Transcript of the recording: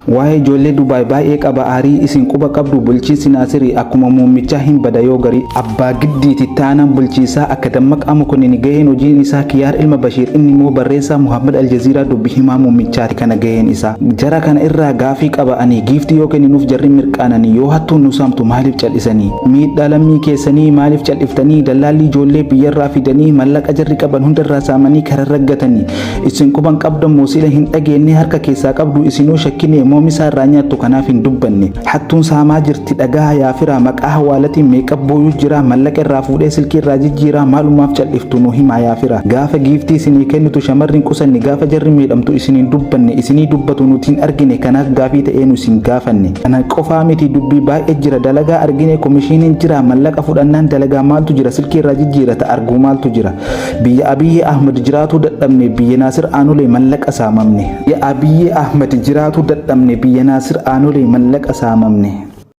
Waa'ee ijoollee Dubaay baay'ee qaba aarii isin quba qabdu bulchiinsi Naasirii akkuma muummichaa hin bada yoo garii. Abbaa Giddiiti taanaan bulchiinsaa akka Dammaqaa Mokonini gaheen hojiin isaa Kiyaar ilma Bashiir inni immoo barreessaa Muhammad Aljaziiraa dubbi himaa muummichaati kana gaheen isaa. Jara kana irraa gaafii qaba ani giiftii yoo kenninuuf jarri mirqaananii yoo hattuun nu saamtu maaliif cal'isanii? Miidhaa lammii keessanii maaliif cal'iftanii? Dallaallii ijoollee biyyarraa fidanii mallaqa jarri qaban hundarraa saamanii kararra gatanii. Isin quban qabdan moo sila hin dhageenne harka keessaa qabdu isinuu shakkine moo misaa irraa nyaattu kanaaf hin dubbanne. Hattuun saamaa jirti dhagaha yaa firaa maqaa hawaalatiin meeqa booyu jira mallaqa irraa fuudhee silkii irraa jijjiiraa maalumaaf cal'iftu nu himaa yaa fira. Gaafa giiftii isinii kennitu shamarri hin qusanne gaafa jarri miidhamtu isin hin dubbanne isinii dubbatu nuti hin argine kanaaf gaafii ta'ee nu isin gaafanne. Kana qofaa miti dubbii baay'ee jira dalagaa argine komishiiniin jira mallaqa fudhannaan dalagaa maaltu jira silkii irraa jijjiirata arguu maaltu jira. Biyya Abiyyi Ahmad jiraatuu dadhabne biyya Naasir Aanolee mallaqa saamamne. Biyya Abiyyi Ahmad jiraatuu dadhabne biyya Naasir Aanolee mallaqa saamamne.